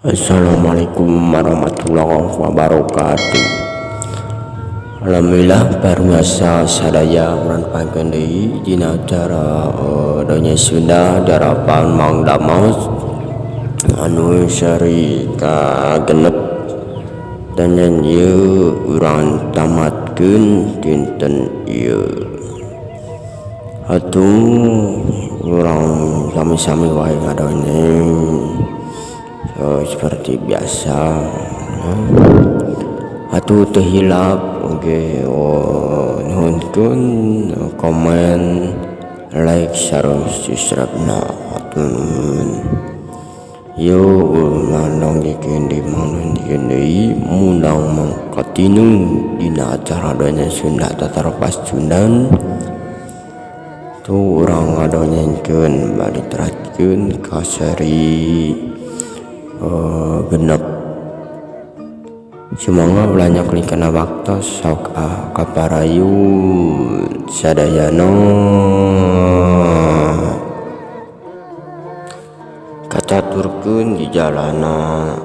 Assalamualaikum warahmatullahi wabarakatuh. Alhamdulillah, pamirsa sadaya, urang tepangkeun deui dina acara Dongeng Sunda Darapan Mang Damas anu seri kagenep. Dan ieu urang tamatkeun dinten ieu. Atuh urang sami-sami wae ngadongeng seperti biasa. Atuh teu hilap oge, oh, nuhunkeun komen, like, sareng subscribe na. Atuh nuhun. Yo urang dongengkeun deui, mangdongengkeun deui, mundang mangkatinu dina acara Dongeng Sunda Tatar Pasundan. Tuh urang ngadongengkeun bari teraskeun ka seri 6. Sumangga ulah nyakli kana waktos, sok ah kaparayun sadayana. Kacaturkeun di jalana,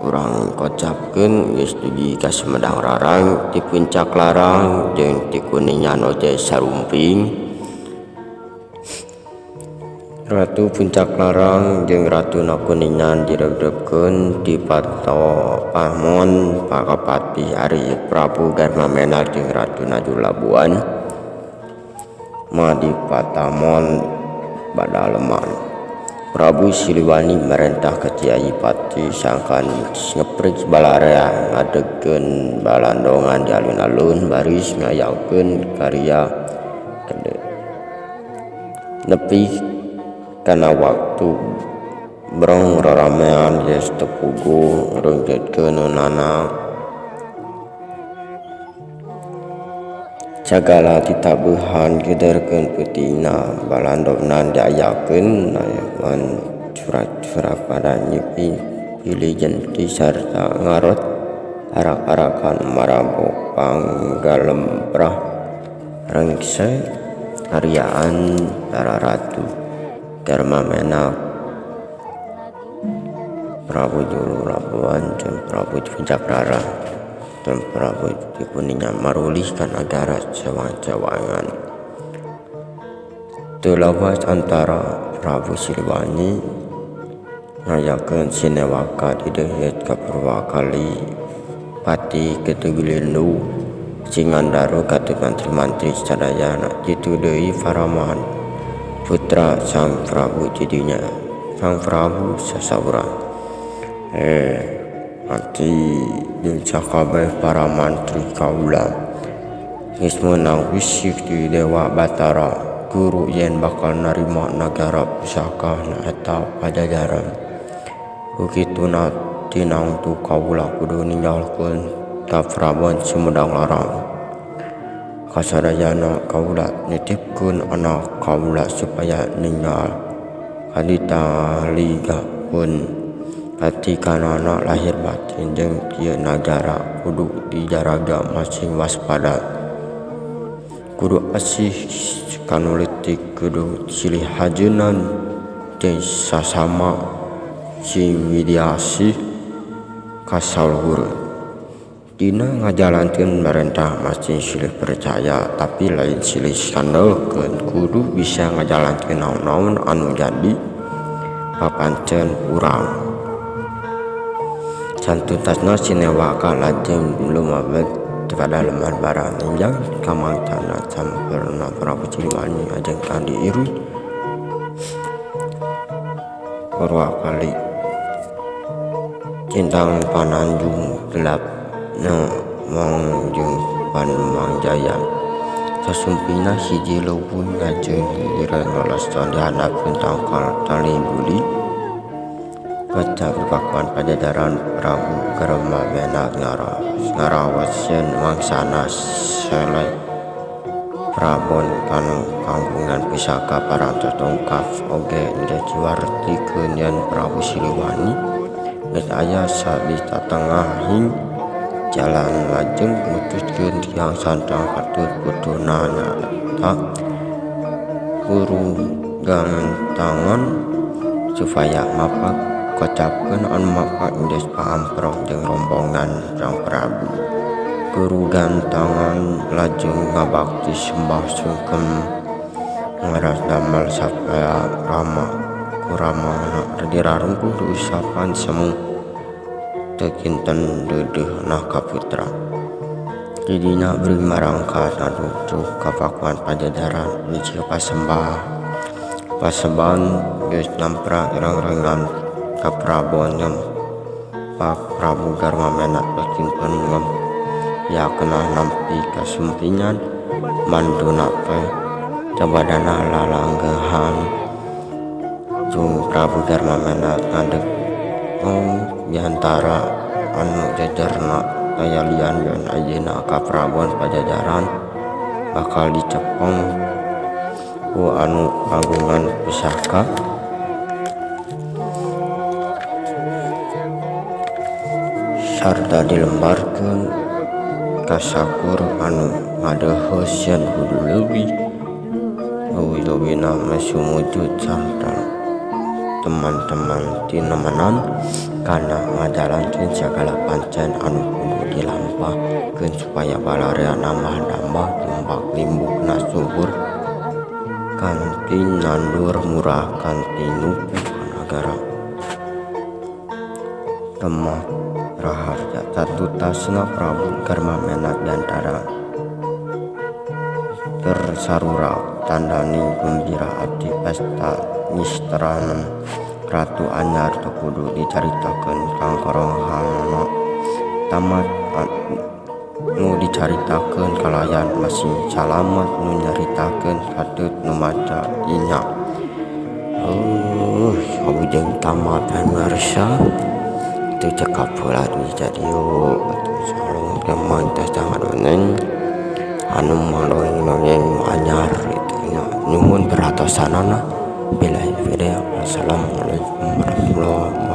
urang kocapkeun geus dugi ka Sumedang Larang ti Puncak Larang jeung ti Kuningan oge sarumping. Ratu Puncak Larang jeung Ratuna Kuningan direugreupkeun di pamon Pakapati, ari Prabu Garmamenak jeung Ratuna Julu Labuan mah di patamon Badaleman. Prabu Siliwangi marentah ka Kyai Pati sangkan ngeprik balarea, ngadegkeun balandongan di alun-alun baris ngayakeun karya gede. Nepi kana waktu brong raramean geus teu puguh reungkeutkeunana. Sagala ditabeuhan gederkeun peutingna, balandongan diayakeun wan curak-curak pada nyipi pilih jenti sarta ngarot arak-arakan marabok panggalemprah rengse karyaan para ratu Garmamenak, Prabu Julu Labuan jeung Prabu Puncak Larang dan Prabu Kuningan marulih ka nagara cewang-cewangan. Teu lawas antara Prabu Siliwangi ngayakeun sinewaka dideheut ka Purwakali, Pati Ketugilindu, Singandaru katut mantri-mantri sadayana, kitu deui Paraman putra Sang Prabu. Tidinya Sang Prabu sasaurang, "Eh, Pati jeung sakabeh para mantri, kaula geus meunang wisik ti Dewa Batara Guru yen bakal narima nagara pusaka nyaeta Pajajaran. Ku kituna tinangtu kaula kudu ninggalkeun Kaprabon Sumedang Larang. Kasadayana kaula nitipkeun anak kaula supaya ninggal kaditaligakeun atikanana lahir batin jeung ieu nagara kudu dijaraga, masing waspada, kudu asih kanu leutik, kudu silih hajeunan jeung sasama, sing widiasih ka saluhureun. Dina ngajalankeun marentah masing silih percaya tapi lain silih kandelkeun, kudu bisa ngajalankeun naon-naon anu jadi papancen urang." Satuntasna sinewaka lajeng lumebet ti padaleman barang ninjang ka mangtana sampeurna Prabu Siliwangi lajeng diiring Purwakali Cintang Pananjung gelap Mang jeung Panmangjaya. Sasumpingna hiji leuweung lajeng gigireun loloston di handapeun tangkal talingguli. Kaca di Pakuan Pajajaran, Prabu Garmamenak ngaraos yen mangsana seleh Prabon kanu kagungan pusaka parantos dongkap. Oge geus diwartikeun yen Prabu Siliwangi geus aya di satengahing jalan, lajeng mutuskeun tihang santang katut putuna nyaeta Purugantangan supaya mapak. Dikocapkeun anu mapak geus paamprok jeung rombongan Sang Prabu. Gerugan tangan lajeng ngabakti sembah sungkem ngaras damel sapea rama ku ramana dirarungkuh diusapan semu teu kinten deudeuhna ka putra. Ti dinya beureum marangkat ngadugdug ka Pakuan Pajajaran hiji pasembah. Paseban geus nampra rengrengan ka Prabon ngempak Prabu Garmamena teh kinten ngempiakeunana nampi kasumpingan manduna teh sabadana lalanggehan jeung Prabu Garmamena ngadegong diantara anu jejerna aya lian yen ayeuna ka Prabon Pajajaran bakal dicepeng ku anu kagungan pusaka. Sarta dilembarkeun ka sakur anu ngadeuheus yen kudu leuwih leuwih-leuwihna meh sumujud sarta teman-teman tinemanan kana ngajalankeun sagala pancen anu kudu dilampahkeun supaya balarea nambah-nambah tumbak limbukna subur kanti nandur murah kanti nuku ka nagara. Temah Raharja satutasna Prabu Garmamena diantara tersarurak tandaning gembira ati pesta nisteranan ratu anyar teu kudu dicaritakeun kangkorohanana tamat nu dicaritakeun kalayan masing salamet nu nyaritakeun katut nu maca inya. Abujeng tamat pamirsa teu cekap heula deui jadi atuh salam teh ngadongeng anu dongeng nu anyar kitu nya nyuhun perhatosanana. Billahi hidayah. Wassalamualaikum warahmatullahi wabarakatuh.